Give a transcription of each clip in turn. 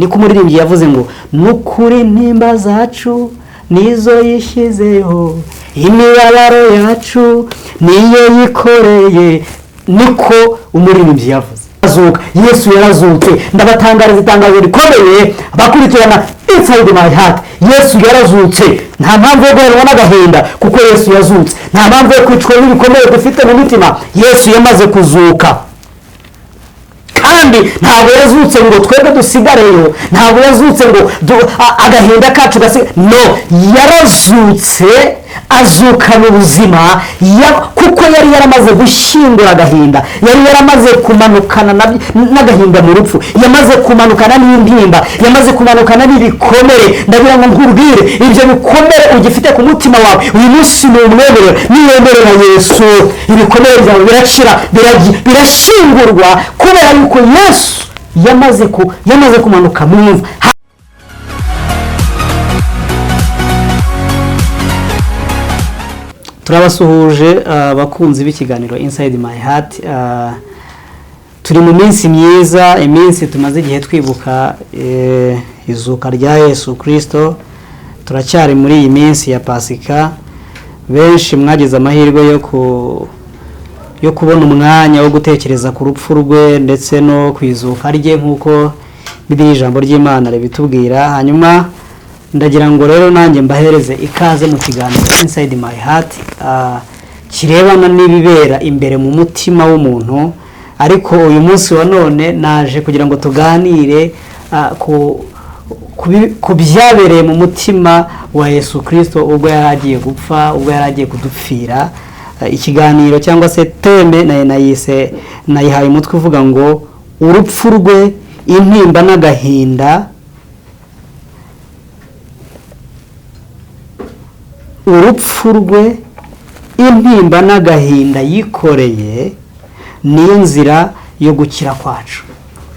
Niko umuririmbyi yavuze ngo nukuri intimba zacu nizo yishyizeho, imibabaro yacu niyo yikoreye. Niko umuririmbyi yavuze. Azuka, Yesu yarazutse. Ndabatangariza itangazo rikomeye, abakurikirana Inside My Heart: Yesu yarazutse. Nta mpamvu yo guheranwa n'agahinda kuko Yesu yazutse. Nta mpamvu yo kwicwa n'ibikomere dufite mu mitima, Yesu yamaze kuzuka. Kandi ntabwo yazutse ngo twebwe dusigareyo, ntabwo yazutse ngo agahinda kacu gasigare. No, yarazutse, azukana ubuzima, kuko yari yaramaze gushyingura agahinda, yari yaramaze kumanukana n'agahinda mu rupfu, yamaze kumanukana n'intimba, yamaze kumanukana n'ibikomere. Ndagira ngo nkubwire, ibyo bikomere ugifite ku mutima wawe, uyu munsi ni umwemerera. Niwemerera Yesu, ibikomere byawe birashira, birashyingurwa, kubera yuko Yesu yamaze kumanuka mu mva. Turabasuhuje abakunzi b'ikiganiro Inside My Heart. Turi mu minsi myiza, iminsi tumaze igihe twibuka izuka rya Yesu Kirisito. Turacyari muri iyi minsi ya Pasika. Benshi mwagize amahirwe yo kubona umwanya wo gutekereza ku rupfu rwe ndetse no ku izuka rye, nk'uko Bibiliya, ijambo ry'Imana, ribitubwira. Hanyuma ndagira ngo rero nanjye mbahereze ikaze mu kiganiro Inside My Heart, kirebana n'ibibera imbere mu mutima w'umuntu. Ariko uyu munsi wa none naje kugira ngo tuganire ku byabereye mu mutima wa Yesu Kirisito ubwo yari agiye gupfa, ubwo yari agiye kudupfira. Ikiganiro cyangwa se thème nayise, nayihaye umutwe uvuga ngo "Urupfu rwe, intimba n'agahinda". Urupfu rwe, intimba n'agahinda yikoreye niyo nzira yo gukira kwacu.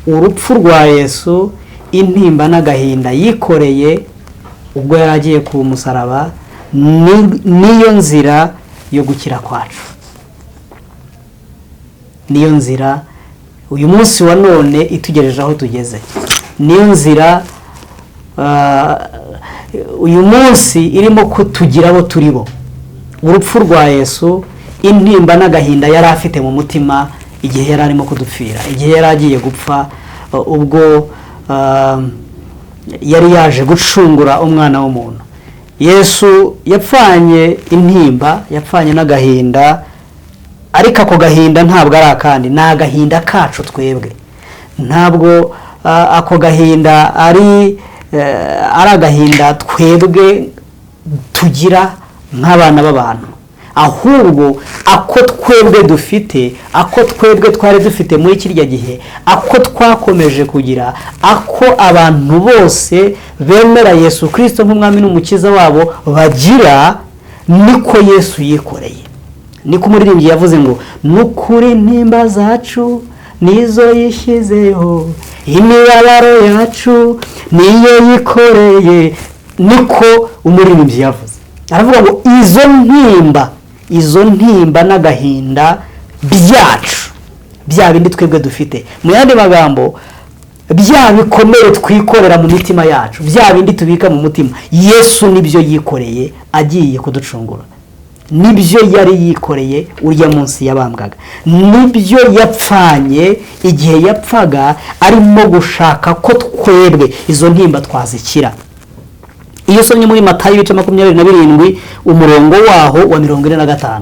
Urupfu rwa Yesu, intimba n'agahinda yikoreye ubwo yari agiye ku musaraba, niyo nzira yo gukira kwacu, niyo nzira uyu munsi wa none itugejeje aho tugeze, niyo nzira uyu munsi irimo kutugira abo turi bo. Urupfu rwa Yesu, intimba n'agahinda yari afite mu mutima igihe yari arimo kudupfira, igihe yari agiye gupfa, ubwo yari yaje gucungura umwana w'umuntu. Yesu yapfanye intimba, yapfanye n'agahinda, ariko ako gahinda ntabwo ari akandi, ni agahinda kacu twebwe. Ntabwo ako gahinda ari agahinda twebwe tugira nk'abana b'abantu, ahubwo ako twebwe dufite, ako twebwe twari dufite muri kirya gihe, ako twakomeje kugira, ako abantu bose bemera Yesu Kirisito nk'umwami n'umukiza wabo bagira, niko Yesu yikoreye. Niko umuririmbyi yavuze ngo nukuri intimba zacu nizo yishyizeho, imibabaro yacu niyo yikoreye. Niko umuririmbyi yavuze, aravuga ngo izo ntimba, izo ntimba n'agahinda byacu, bya bindi twebwe dufite, mu yandi magambo bya bikomere twikorera mu mitima yacu, bya bindi tubika mu mutima, Yesu nibyo yikoreye agiye kuducungura, nibyo yari yikoreye urya munsi yabambwaga, nibyo yapfanye igihe yapfaga arimo gushaka ko twebwe izo ntimba twazikira. Iyo usomye muri Matayo ibice 27, umurongo waho wa 45,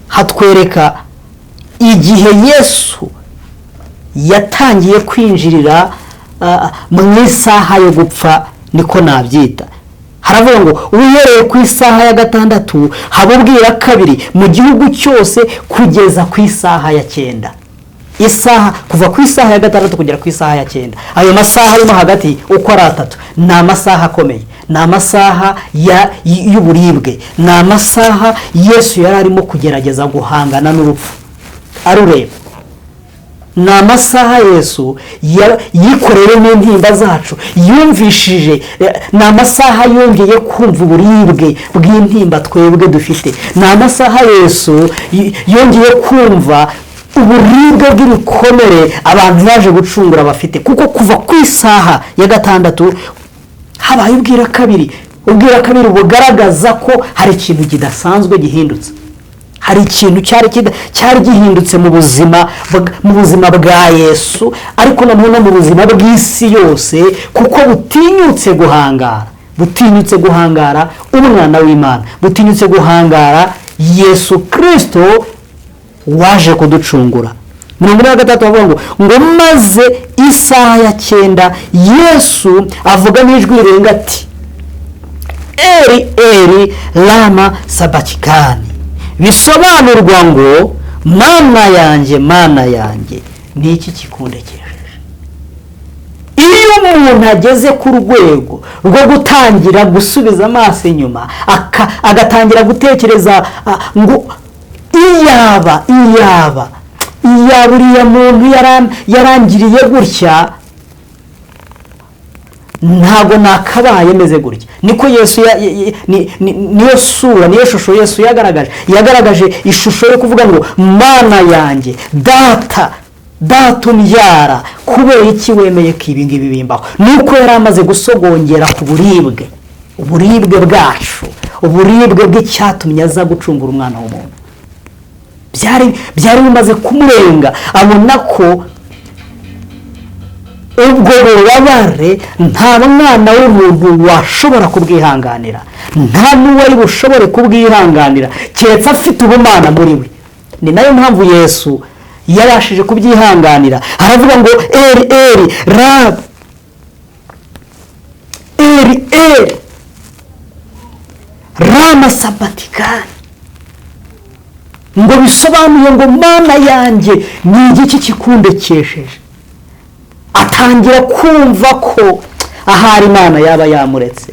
hatwereka igihe Yesu yatangiye kwinjirira mu isaha yo gupfa, niko nabyita. Haravuga ngo uhereye ku isaha ya 6 haba ubwira kabiri mu gihugu cyose kugeza ku isaha ya 9. Isaha kuva ku isaha ya 6 kugera ku isaha ya 9, ayo masaha arimo hagati uko ari atatu ni amasaha akomeye, ni amasaha y'uburibwe, ni amasaha Yesu yari arimo kugerageza guhangana n'urupfu arureba. Ni amasaha Yesu yikoreye n'intimba zacu, yumvishije, ni amasaha yongeye kumva uburibwe bw'intimba twebwe dufite, ni amasaha Yesu yongeye kumva Uburibwe bw'ibikomere abantu baje gucungura bafite, kuko kuva ku isaha ya 6 habaye ubwira kabiri. Ubwira kabiri bugaragaza ko hari ikintu kidasanzwe gihindutse, hari ikintu cyari gihindutse mu buzima bwa Yesu, ariko noneho no mu buzima bw'isi yose, kuko butinyutse guhangara, butinyutse guhangara umwana w'Imana, butinyutse guhangara Yesu Kristo waje kuducungura. 43 bavuga ngo maze isaha ya 9 Yesu avuga n'ijwi rirenga ati Eri eri lama sabakikani, bisobanurwa ngo mana yanjye, mana yanjye, ni iki kikundekesheje? Iyo umuntu ageze ku rwego rwo gutangira gusubiza amaso inyuma, agatangira gutekereza ngo iyaba uriya muntu yarangiriye gutya, ntabwo nakabaye meze gutya. Niko Yesu niyo sura, niyo shusho Yesu yagaragaje. Yagaragaje ishusho yo kuvuga ngo mana yanjye, data umbyara, kubera iki wemeye ko ibi ngibi bimbaho? Nuko yari amaze gusogongera ku buribwe, uburibwe bwacu, uburibwe bw'icyatumye aza gucungura umwana w'umuntu. Byari bimaze kumurenga, abona ko ubwo bubabare nta mwana w'umuntu washobora kubwihanganira, nta n'uwari bushobore kubwihanganira keretse afite ubumana muri we. Ni nayo mpamvu Yesu yabashije kubyihanganira. Aravuga ngo eri eri rab, eri eri rama sabatikani, ngo bisobanuye ngo mana yanjye, ni igiki kikundekesheje? Atangira kumva ko ahari Imana yaba yamuretse,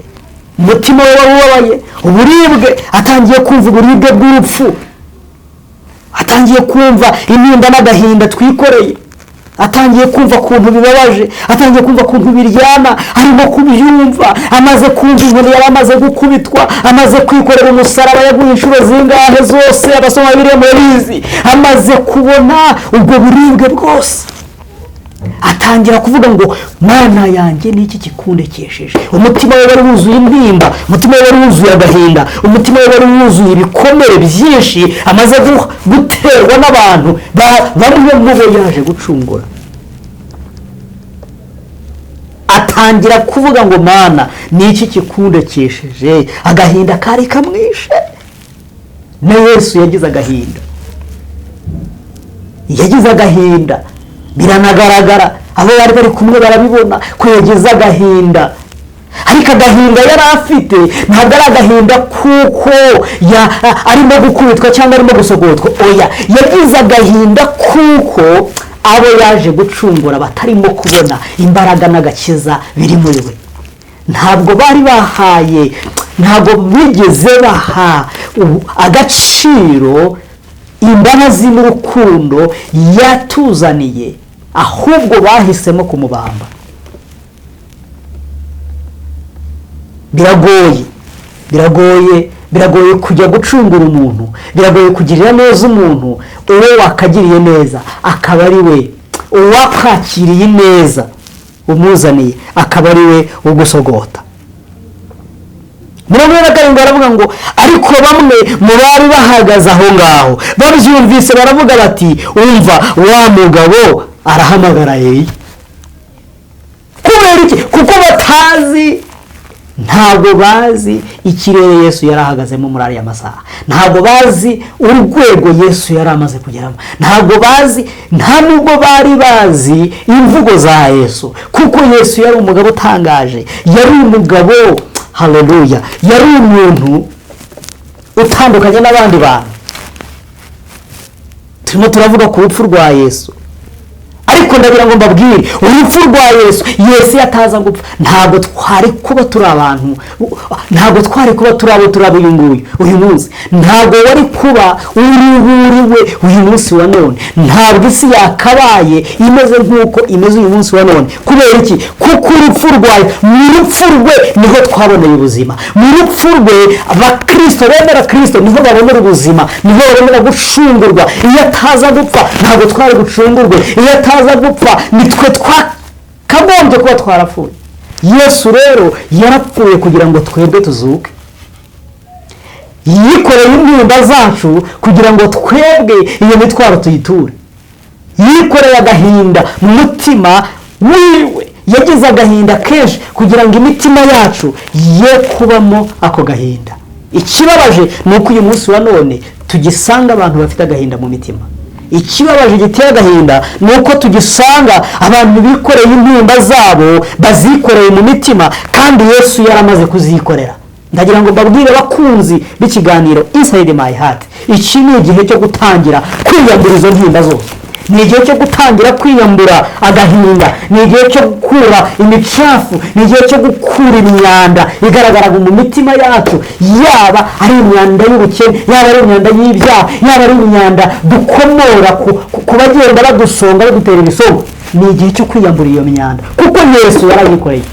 umutima we wababaye, uburibwe, atangiye kumva uburibwe bw'urupfu, atangiye kumva intimba n'agahinda twikoreye, atangiye kumva kuntu bibabaje, atangiye kumva kuntu biryana, arimo kubyumva, amaze kumva inkoni yari amaze gukubitwa, amaze kwikorera umusaraba yaguye inshuro zingahe zose, abasoma Bibiliya murabizi, amaze kubona ubwo buribwe bwose, atangira kuvuga ngo mana yanjye, ni iki kikundekesheje? Umutima we wari wuzuye intimba, umutima we wari wuzuye agahinda, umutima we wari wuzuye ibikomere byinshi amaze guterwa n'abantu bamwe mu bo yaje gucungura. Atangira kuvuga ngo mana, ni iki kikundekesheje? Agahinda kari kamwishe. Na Yesu yagize agahinda, yagize agahinda, biranagaragara, abo bari bari kumwe barabibona ko yagize agahinda. Ariko agahinda yari afite ntabwo ari agahinda kuko arimo gukubitwa cyangwa arimo gusogotwa, oya, yagize agahinda kuko abo yaje gucungura batarimo kubona imbaraga n'agakiza biri muri we. Ntabwo bari bahaye, ntabwo bigeze baha agaciro imbabazi n'urukundo yatuzaniye, ahubwo bahisemo kumubamba. Biragoye kujya gucungura umuntu, biragoye kugirira neza umuntu uwo wakagiriye neza akaba ari we, uwakwakiriye neza umuzaniye akaba ari we ugusogota. 47 baravuga ngo ariko bamwe mu bari bahagaze aho ngaho babyumvise baravuga bati umva wa mugabo arahamagara Eliya. Kubera iki? Kuko batazi, ntabwo bazi ikirere Yesu yarahagazemo muri ariya masaha, ntabwo bazi urwego Yesu yari amaze kugeramo, ntabwo bazi, nta nubwo bari bazi imvugo za Yesu, kuko Yesu yari umugabo utangaje, yari umugabo, haleluya, yari umuntu utandukanye n'abandi bantu. Turimo turavuga ku rupfu rwa Yesu, Ariko ndagira ngo mbabwire, urupfu rwa Yesu, Yesu yataza gupfa, ntabwo twari kuba turi abantu, ntabwo twari kuba turi abo turi uyu nguyu uyu munsi, ntabwo wari kuba uri uyu munsi wa none, ntabwo isi yakabaye imeze nk'uko imeze uyu munsi wa none. Kubera iki? Kuko urupfu rwayo, mu rupfu rwe niho twaboneye ubuzima, mu rupfu rwe abakristo bemera Kristo niho babonera ubuzima, niho babonera gucungurwa. Iyo ataza gupfa ntabwo twari gucungurwe, iyo ataza gupfa nitwe twakagombye kuba twarapfuye. Yesu rero yarapfuye kugira ngo twebwe tuzuke, yikoreye intimba zacu kugira ngo twebwe iyo mitwaro tuyiture. Yikoreye agahinda mu mutima wiwe, yagize agahinda kenshi kugira ngo imitima yacu ye kubamo ako gahinda. Ikibabaje ni uko uyu munsi wa none tugisanga abantu bafite agahinda mu mitima. Ikibabaje giteye agahinda ni uko tugisanga abantu bikoreye intimba zabo, bazikoreye mu mitima, kandi Yesu yaramaze kuzikorera. Ndagira ngo mbabwire bakunzi b'ikiganiro Inside My Heart, iki ni igihe cyo gutangira kwiyambura izo ntimba zose, ni igihe cyo gutangira kwiyambura agahinda, ni igihe cyo gukura imicafu, ni igihe cyo gukura imyanda igaragara mu mitima yacu, yaba ari imyanda y'ubukene, yaba ari imyanda y'ibyaha, yaba ari imyanda dukomora ku bagenda badusonga badutera ibisongo. Ni igihe cyo kwiyambura iyo myanda kuko Yesu yarayikoreye.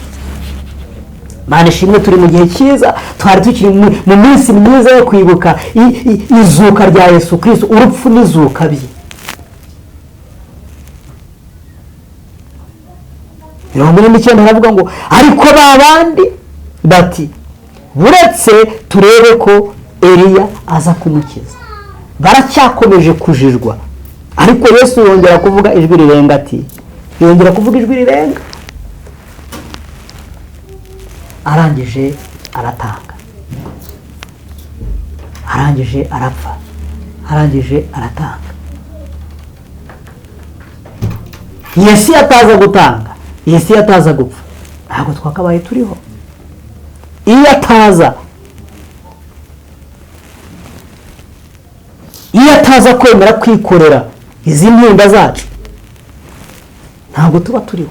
Mana ishimwe, turi mu gihe cyiza, twari tukiri mu minsi myiza yo kwibuka izuka rya Yesu Kristo, urupfu n'izuka bye. 49 aravuga ngo ariko babandi bati buretse turebe ko Eliya aza kumukiza. Baracyakomeje kujijwa, ariko Yesu yongera kuvuga ijwi rirenga ati, yongera kuvuga ijwi rirenga, arangije aratanga, arangije arapfa, arangije aratanga. Yesu yataza gutanga, Yesu yataza gupfa, ntabwo twakabaye turiho. Iyo ataza kwemera kwikorera izi ntimba zacu, ntabwo tuba turiho.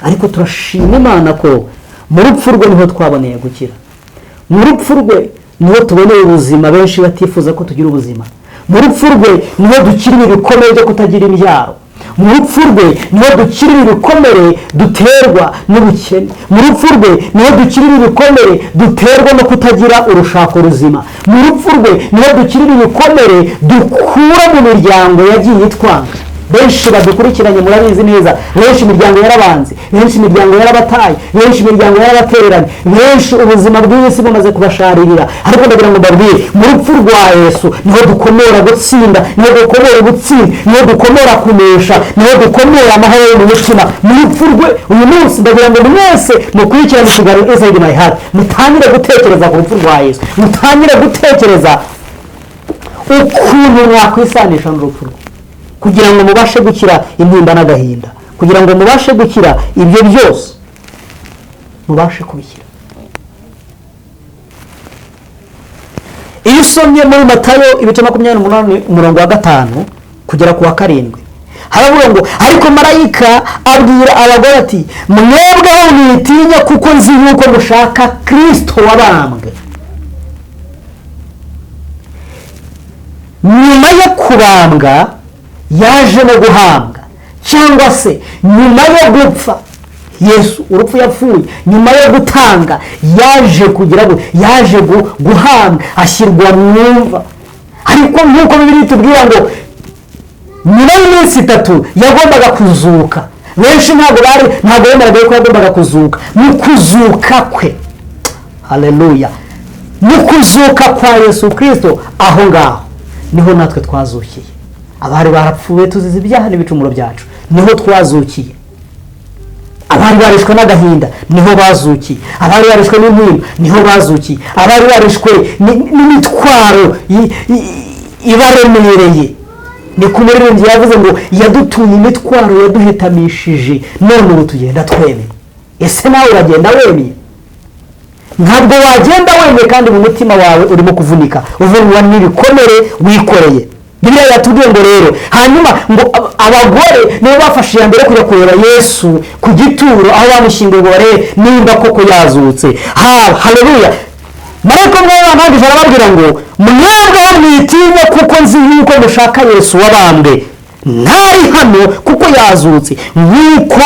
Ariko turashima Imana ko mu rupfu rwe niho twaboneye gukira, mu rupfu rwe niho tuboneye ubuzima benshi batifuza ko tugira ubuzima, mu rupfu rwe niho dukira ibikomere byo kutagira imbyaro, mu rupfu rwe niho dukirira ibikomere duterwa n'ubukene, mu rupfu rwe niho dukirira ibikomere duterwa no kutagira urushako ruzima, mu rupfu rwe niho dukirira ibikomere dukura mu miryango yagiye itwanga. Benshi badukurikiranye murabizi neza, benshi imiryango yarabanze, benshi imiryango yarabataye, benshi imiryango yarabatereranye, benshi ubuzima bw'isi bumaze kubasharirira. Ariko ndagira ngo mbabwire, mu rupfu rwa Yesu niho dukomera gutsinda, niho dukomera gutsinda, niho dukomera kunesha, niho dukomera amahoro yo mu mutima. Mu rupfu rwe uyu munsi ndagira ngo mwese mukurikirane ikiganiro Inside My Heart, mutangire gutekereza ku rupfu rwa Yesu, mutangire gutekereza ukuntu mwakwisanisha n'urupfu rwe, kugira ngo mubashe gukira intimba n'agahinda, kugira ngo mubashe gukira ibyo byose, mubashe kubikira. Iyo usomye muri Matayo ibice 28 umurongo wa 5 kugera ku wa 7, haravuga ngo ariko marayika abwira abagore ati mwebweho mwitinya, kuko nzi yuko mushaka Kristo wabambwe. Nyuma yo kubambwa yaje no guhambwa, cyangwa se nyuma yo gupfa Yesu urupfu yapfuye, nyuma yo gutanga yaje kugira ngo yaje guhambwa, ashyirwa mu mva. Ariko nk'uko Bibiliya itubwira ngo nyuma y'iminsi 3 yagombaga kuzuka, benshi ntabwo bemeraga ko yagombaga kuzuka. Mu kuzuka kwe, haleluya, mu kuzuka kwa Yesu Kristo, aho ngaho niho natwe twazukiye. Abari barapfuye tuzize ibyaha n'ibicumuro byacu, niho twazukiye. Abari barishwe n'agahinda niho bazukiye, abari barishwe n'intimba niho bazukiye, abari barishwe n'imitwaro ibaremereye. Ni ku muririmbyi yavuze ngo yadutuye imitwaro yaduhetamishije, none ubu tugenda twemye. Ese nawe uragenda wemye? Ntabwo wagenda wemye kandi mu mutima wawe urimo kuvunika, uvunwa n'ibikomere wikoreye. Bibiliya yatubwiye ngo rero hanyuma ngo abagore nibo bafashe iya mbere kujya kureba Yesu ku gituro aho bamushyinguye, ngo barebe nimba koko yazutse. Ha, haleluya! Marayika umwe wabahagije arababwira ngo: "Mwebwe mwitinya, kuko nzi yuko mushaka Yesu wabambwe. Ntari hano, kuko yazutse nk'uko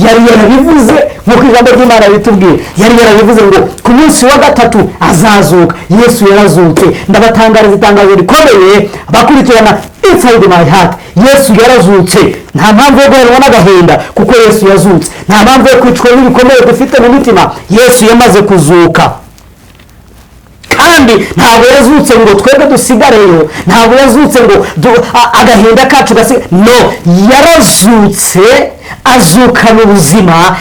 yari yarabivuze." Nk'uko ijambo ry'Imana ritubwiye, yari yarabivuze ngo ku munsi wa gatatu azazuka. Yesu yarazutse. Ndabatangariza itangazo rikomeye, abakurikirana Inside My Heart: Yesu yarazutse. Nta mpamvu yo guheranwa n'agahinda kuko Yesu yazutse. Nta mpamvu yo kwicwa n'ibikomere dufite mu mitima. Yesu yamaze kuzuka, kandi ntabwo yazutse ngo twebwe dusigareyo, ntabwo yazutse ngo agahinda kacu gasigare. No, yarazutse, azukana ubuzima,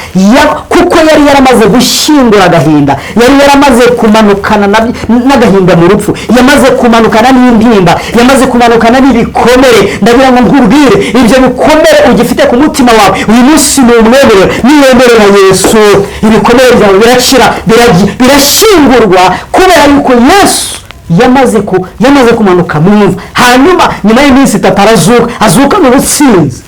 kuko yari yaramaze gushyingura agahinda, yari yaramaze kumanukana n'agahinda mu rupfu, yamaze kumanukana n'intimba, yamaze kumanukana n'ibikomere. Ndagira ngo nkubwire, ibyo bikomere ugifite ku mutima wawe uyu munsi, ni umwemerera, niwemerera Yesu, ibikomere byawe birakira, birashyingurwa, kubera yuko Yesu yamaze kumanuka mu mva, hanyuma nyuma y'iminsi 3 arazuka, azuka mu butsinzi.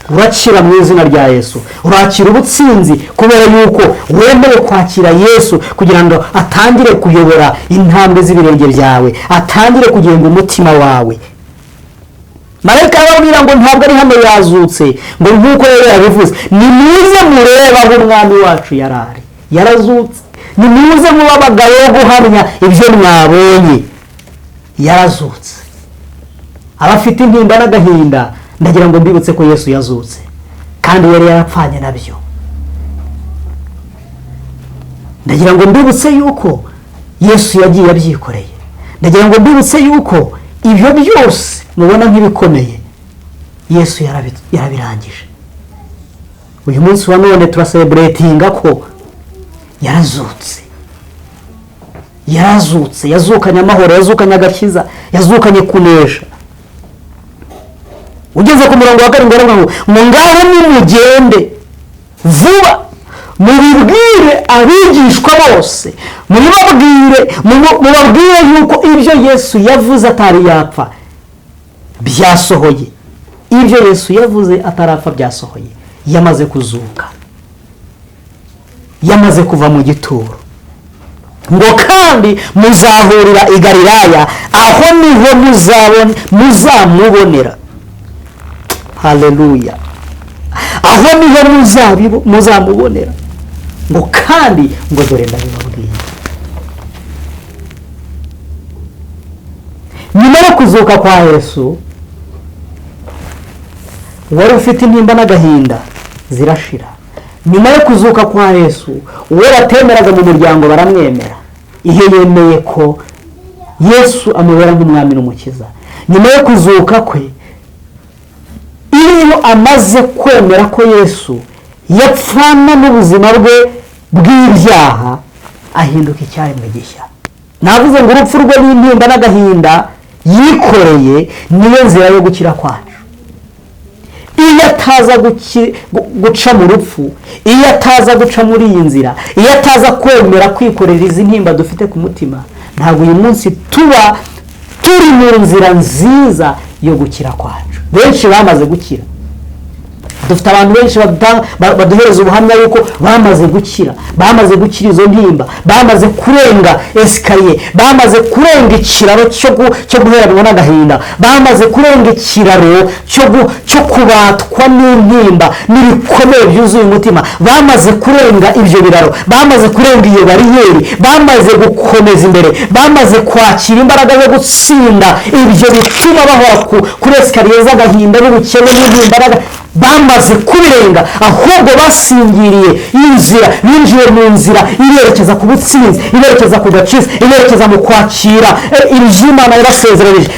Urakira mu izina rya Yesu. Urakira ubutsinzi kubera yuko wemerewe kwakira Yesu kugira ngo atangire kuyobora intambwe z'ibirenge byawe, atangire kugenga umutima wawe. Marayika arababwira ngo: "Ntabwo ari hano, yazutse," ngo nk'uko rero yabivuze. "Nimuze murebe aho Umwami wacu yari ari, yarazutse. Nimuze mube abagabo bo guhamya ibyo mwabonye, yarazutse." Abafite intimba n'agahinda, ndagira ngo mbibutse ko Yesu yazutse kandi yari yarapfanye nabyo. Ndagira ngo mbibutse yuko Yesu yagiye abyikoreye. Ndagira ngo mbibutse yuko ibyo byose mubona nk'ibikomeye, Yesu yarabirangije. Uyu munsi wa none turacelebratinga ko yarazutse. Yarazutse, yazukanye amahoro, yazukanye agakiza, yazukanye kunesha. Ugeze ku murongo wa 7, aravuga ngo "Ngaho nimugende vuba, mubibwire abigishwa bose, mubibabwire, mubabwire yuko ibyo Yesu yavuze atari yapfa byasohoye." Ibyo Yesu yavuze atarapfa byasohoye. Yamaze kuzuka, yamaze kuva mu gituro. Ngo kandi muzahurira i Galilaya, aho niho muzamubonera. Haleluya! Aho niho muzamubonera. Ngo kandi ngo dore ndabibabwiye. Nyuma yo kuzuka kwa Yesu, wari ufite intimba n'agahinda zirashira. Nyuma yo kuzuka kwa Yesu, uwo batemeraga mu muryango baramwemera iyo yemeye ko Yesu amubera nk'Umwami n'Umukiza. Nyuma yo kuzuka kwe, iyo amaze kwemera ko Yesu yapfana n'ubuzima bwe bw'ibyaha, ahinduka icyaremwe gishya. Navuze ngo urupfu rwe n'intimba n'agahinda yikoreye niyo nzira yo gukira kwacu. Iyo ataza guca mu rupfu, iyo ataza guca muri iyi nzira, iyo ataza kwemera kwikorera izi ntimba dufite ku mutima, ntabwo uyu munsi tuba turi mu nzira nziza yo gukira kwacu. Benshi bamaze gukira. Dufite abantu benshi baduhereza ubuhamya yuko bamaze gukira, bamaze gukira izo ntimba, bamaze kurenga escalier, bamaze kurenga ikiraro cyo guheranwa n'agahinda, bamaze kurenga ikiraro cyo kubatwa n'intimba n'ibikomere byuzuye umutima. Bamaze kurenga ibyo biraro, bamaze kurenga iyo bariyeri, bamaze gukomeza imbere, bamaze kwakira imbaraga zo gutsinda ibyo bituma bahora kuri escalier z'agahinda n'ubukene n'intimba, bamaze kubirenga. Ahubwo basingiriye inzira, binjiye mu nzira iberekeza ku butsinzi, iberekeza ku gakiza, iberekeza mu kwakira iby'Imana yabasezeranyije.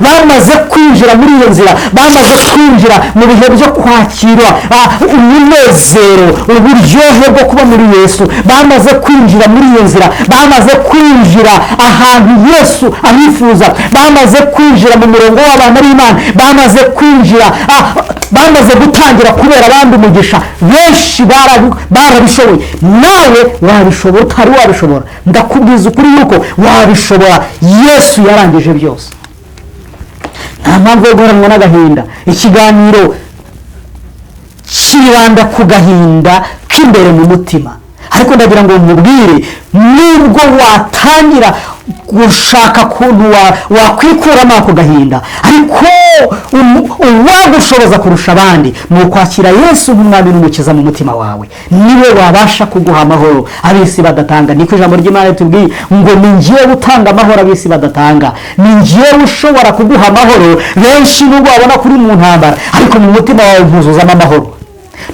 Bamaze kwinjira muri iyo nzira, bamaze kwinjira mu bihe byo kwakira umunezero, uburyohe bwo kuba muri Yesu. Bamaze kwinjira muri iyo nzira, bamaze kwinjira ahantu Yesu abifuza, bamaze kwinjira mu murongo w'abana b'Imana, bamaze kwinjira, bamaze gutangira kubera abandi umugisha. Benshi barabishoboye, nawe wabishobora. Utari wabishobora, ndakubwiza ukuri yuko wabishobora. Yesu yarangije byose. Nta mpamvu yo guheranwa n'agahinda. Ikiganiro kibanda ku gahinda k'imbere mu mutima, ariko ndagira ngo nkubwire, nubwo watangira gushaka ukuntu wakwikuramo ako gahinda, ariko uwagushoboza kurusha abandi ni ukwakira Yesu nk'umwami n'umukiza mu mutima wawe. Niwe wabasha kuguha amahoro ab'isi badatanga. Niko ijambo ry'Imana ritubwiye ngo ni njyewe utanga amahoro ab'isi badatanga, ni njyewe ushobora kuguha amahoro. Benshi nubwo wabona ko uri mu ntambara, ariko mu mutima wawe nkuzuzamo amahoro.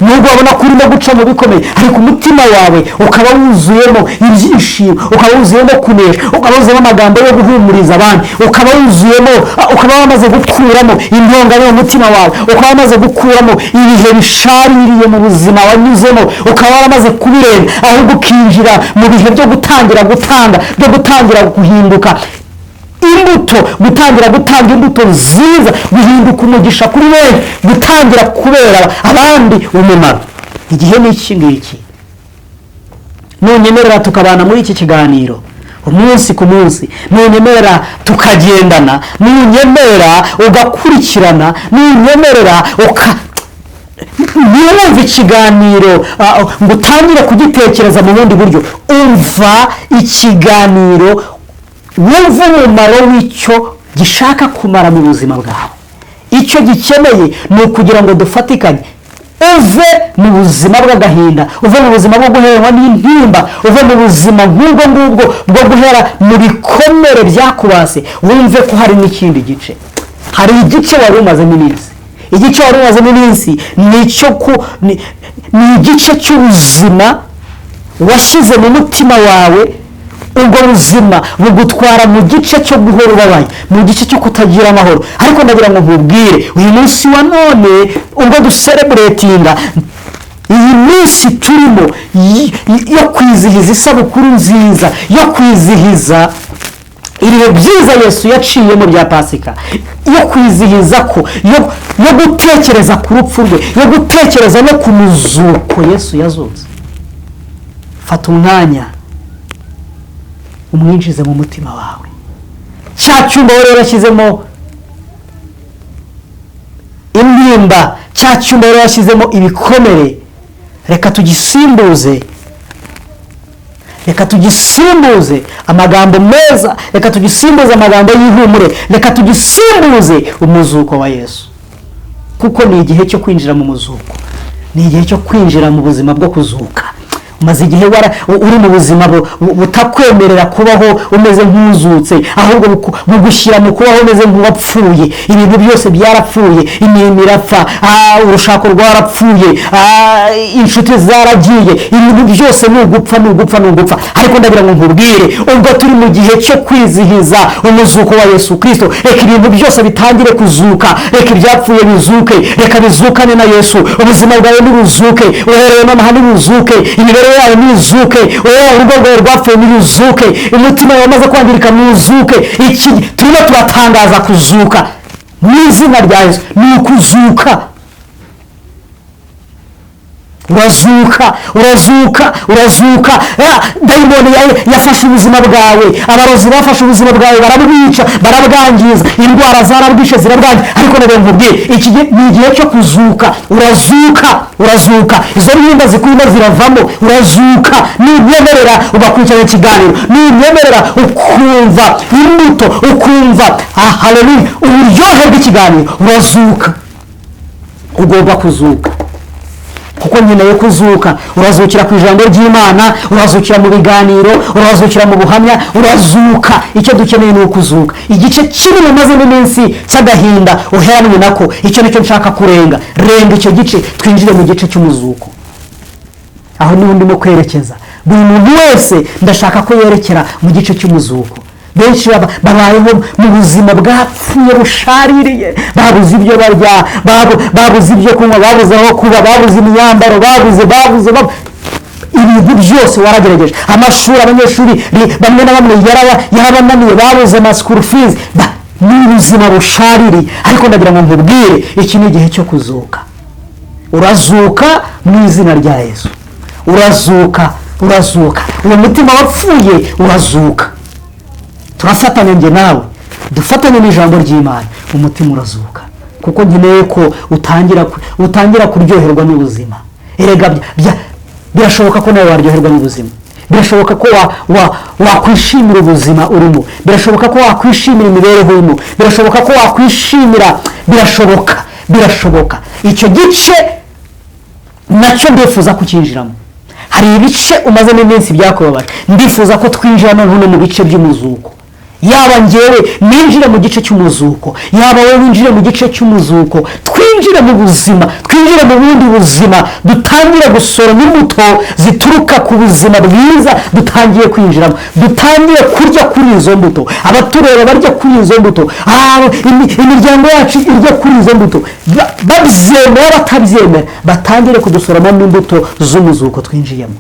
Nubwo wabona ko urimo guca mu bikomeye, ariko umutima wawe ukaba wuzuyemo ibyishimo, ukaba wuzuyemo kunesha, ukaba wuzuyemo amagambo yo guhumuriza abandi, ukaba wuzuyemo, ukaba wamaze gukuramo intonganya mu mutima wawe, ukaba wamaze gukuramo ibihe bishaririye mu buzima wanyuzemo, ukaba waramaze kubirenga, ahubwo ukinjira mu bihe byo gutangira gutanga, byo gutangira guhinduka imbuto, gutangira gutanga imbuto nziza, guhinduka umugisha kuri benshi, gutangira kubera abandi umumaro. Igihe ni iki ngiki. Nunyemerera tukabana muri iki kiganiro umunsi ku munsi, nunyemerera tukagendana, nunyemerera ugakurikirana, nunyemerera ntiwumve ikiganiro ngo utangire kugitekereza mu bundi buryo. Umva ikiganiro, wumve umumaro w'icyo gishaka kumara mu buzima bwawe. Icyo gikeneye ni ukugira ngo dufatikanye, uve mu buzima bw'agahinda, uve mu buzima bwo guheranwa n'intimba, uve mu buzima nk'ubwo ngubwo bwo guhera mu bikomere byakubase, wumve ko hari n'ikindi gice. Hari igice wari umazemo iminsi. Igice wari umazemo iminsi ni igice cy'ubuzima washyize mu mutima wawe. Ubwo buzima bugutwara mu gice cyo guhora ubabaye, mu gice cyo kutagira amahoro. Ariko ndagira ngo nkubwire, uyu munsi wa none ubwo ducelebratinga iyi minsi turimo yo kwizihiza isabukuru nziza, yo kwizihiza ibihe byiza Yesu yaciyemo bya Pasika, yo kwizihiza ko yo gutekereza ku rupfu rwe, yo gutekereza no ku muzuko Yesu yazutse, fata umwanya umwinjize mu mutima wawe. Cya cyumba wari warashyizemo intimba, cya cyumba wari warashyizemo ibikomere, reka tugisimbuze, reka tugisimbuze amagambo meza, reka tugisimbuze amagambo y'ihumure, reka tugisimbuze umuzuko wa Yesu. Kuko ni igihe cyo kwinjira mu muzuko, ni igihe cyo kwinjira mu buzima bwo kuzuka. Umaze igihe uri mu buzima butakwemerera kubaho umeze nk'uzutse, ahubwo bugushyira mu kubaho umeze nk'uwapfuye. Ibintu byose byarapfuye, imirimo irapfa, urushako rwarapfuye, inshuti zaragiye, ibintu byose ni ugupfa, ni ugupfa, ni ugupfa. Ariko ndagira ngo nkubwire, ubwo turi mu gihe cyo kwizihiza umuzuko wa Yesu Kristo, reka ibintu byose bitangire kuzuka, reka ibyapfuye bizuke, reka bizukane na Yesu. Ubuzima bwawe nibuzuke, uhereye nonaha nibuzuke, imibereho yawe nizuke, urugo rwawe rwapfuye niruzuke, umutima wawe wamaze kwangirika nizuke. Iki turimo turatangaza kuzuka mu izina rya Yesu, ni ukuzuka. Urazuka, urazuka, urazuka. Dayimoni yafashe ubuzima bwawe, abarozi bafashe ubuzima bwawe barabwica, barabwangiza, indwara zarabwishe zirabwangiza. Ariko ndagira ngo nkubwire, iki ni igihe cyo kuzuka. Urazuka, urazuka, izo ntimba zikurimo ziravamo, urazuka. Nunyemerera ugakurikirana ikiganiro, nunyemerera ukumva imbuto, ukumva haleluya uburyohe bw'ikiganiro, urazuka. Ugomba kuzuka, kuko nkeneye kuzuka. Urazukira ku ijambo ry'Imana, urazukira mu biganiro, urazukira mu buhamya, urazuka. Icyo dukeneye ni ukuzuka. Igice kinini umazemo iminsi cy'agahinda uheranwe nako, icyo nicyo nshaka kurenga. Renga icyo gice, twinjire mu gice cy'umuzuko. Aho niho ndimo kwerekeza. Buri muntu wese ndashaka ko yerekera mu gice cy'umuzuko. Benshi babayeho mu buzima bwapfuye bushaririye, babuze ibyo barya, babuze ibyo kunywa, babuze aho kuba, babuze imyambaro, babuze ibintu byose. Waragerageje amashuri, abanyeshuri bamwe na bamwe yarabananiye, babuze ama school fees. Ni ubuzima bushaririye. Ariko ndagira ngo nkubwire, iki ni igihe cyo kuzuka. Urazuka mu izina rya Yesu, urazuka, urazuka. Uwo mutima wapfuye urazuka. Turafatanya njye nawe. Dufatanye n'ijambo ry'Imana, umutima urazuka, kuko nkeneye ko utangira kuryoherwa n'ubuzima. Erega birashoboka ko nawe waryoherwa n'ubuzima, birashoboka ko wakwishimira ubuzima urimo, birashoboka ko wakwishimira imibereho urimo, birashoboka ko wakwishimira, birashoboka, birashoboka. Icyo gice nacyo ndifuza kucyinjiramo. Hari ibice umazemo iminsi byakubabaje, ndifuza ko twinjira noneho no mu bice by'umuzuko. Yaba njyewe ninjire mu gice cy'umuzuko, yaba wowe winjire mu gice cy'umuzuko, twinjire mu buzima, twinjire mu bundi buzima, dutangire gusoroma imbuto zituruka ku buzima bwiza dutangiye kwinjiramo, dutangire kurya kuri izo mbuto, abatureba barya kuri izo mbuto, imiryango yacu irya kuri izo mbuto, babyemera batabyemera, batangire kudusoromamo imbuto z'umuzuko twinjiyemo.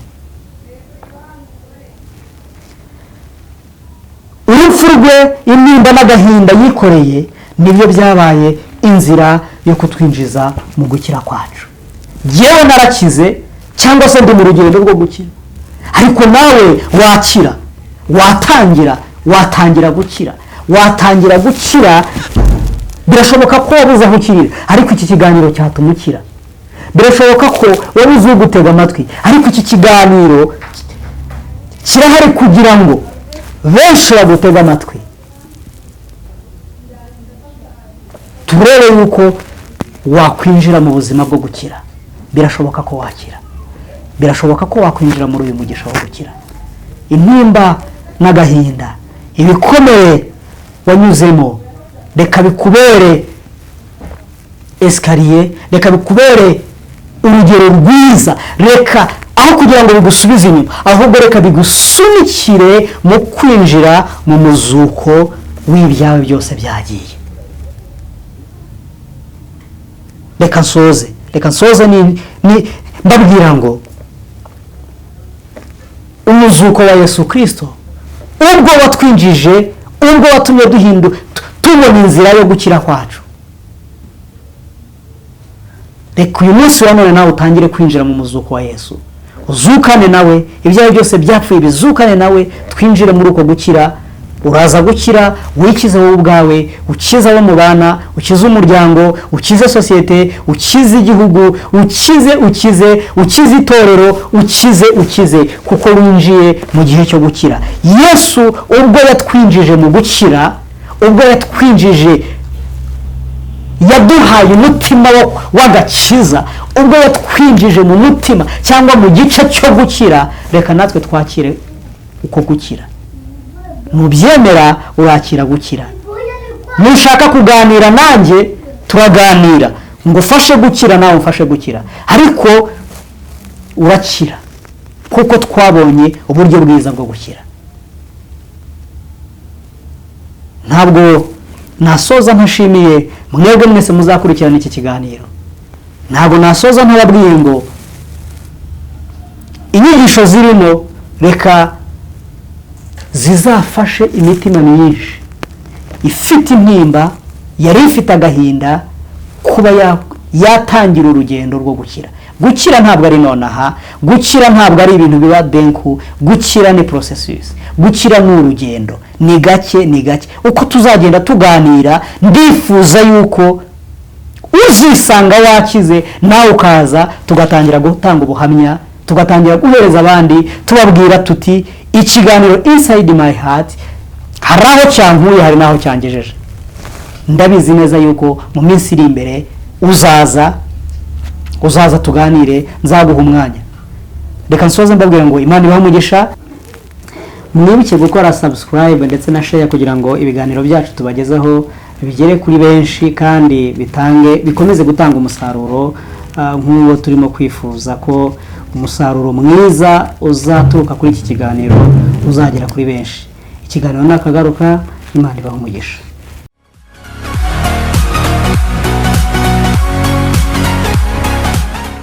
Urupfu rwe, intimba n'agahinda yikoreye, nibyo byabaye inzira yo kutwinjiza mu gukira kwacu. Yewe narakize cyangwa se ndi mu rugendo rwo gukira, ariko nawe wakira, watangira gukira, watangira gukira. Birashoboka ko wabuze aho ukirira, ariko iki kiganiro cyatuma ukira. Birashoboka ko wabuze ugutega amatwi, ariko iki kiganiro kirahari kugira ngo benshi bagutega amatwi, turebe yuko wakwinjira mu buzima bwo gukira. Birashoboka ko wakira, birashoboka ko wakwinjira muri uyu mugisha wo gukira. Intimba n'agahinda, ibikomere wanyuzemo, reka bikubere esikariye, reka bikubere urugero rwiza, reka aho kugira ngo bigusubize inyuma, ahubwo reka bigusunikire mu kwinjira mu muzuko w'ibyawe byose byagiye. Reka nsoze ni mbabwira ngo umuzuko wa Yesu Kristo ubwo watwinjije, ubwo watumye tubona inzira yo gukira kwacu, reka uyu munsi wa none nawe utangire kwinjira mu muzuko wa Yesu, uzukane nawe, ibyawe byose byapfuye bizukane nawe, twinjire muri uko gukira. Uraza gukira, wikize wowe ubwawe, ukize abo mubana, ukize umuryango, ukize sosiyete, ukize igihugu, ukize itorero, ukize, kuko winjiye mu gihe cyo gukira. Yesu ubwo yatwinjije mu gukira, ubwo yatwinjije, yaduhaye umutima w'agakiza, ubwo yatwinjije mu mutima cyangwa mu gice cyo gukira, reka natwe twakire uko gukira. Nubyemera urakira gukira. Nushaka kuganira nanjye turaganira, ngufashe gukira nawe umfashe gukira, ariko urakira kuko twabonye uburyo bwiza bwo gukira. Ntabwo nasoza ntashimiye mwebwe mwese muzakurikirana iki kiganiro. Ntabwo nasoza ntababwiye ngo inyigisho zirimo reka zizafashe imitima myinshi ifite intimba, yari ifite agahinda, kuba yatangira urugendo rwo gukira. Gukira ntabwo ari nonaha, gukira ntabwo ari ibintu biba denku, gukira ni processus, gukira ni urugendo, ni gake ni gake. Uko tuzagenda tuganira, ndifuza yuko uzisanga wakize nawe ukaza, tugatangira gutanga ubuhamya, tugatangira guhereza abandi, tubabwira tuti ikiganiro Inside My Heart hari aho cyankuye, hari n'aho cyangejeje. Ndabizi neza yuko mu minsi iri imbere uzaza tuganire, nzaguha umwanya. Reka nsoze mbabwira ngo Imana ibahe umugisha. Mwibuke gukora subscribe ndetse na share kugira ngo ibiganiro byacu tubagezeho bigere kuri benshi kandi bikomeze gutanga umusaruro nk'uwo turimo kwifuza, ko umusaruro mwiza uzaturuka kuri iki kiganiro uzagera kuri benshi. Ikiganiro nakagaruka. Imana ibahe umugisha.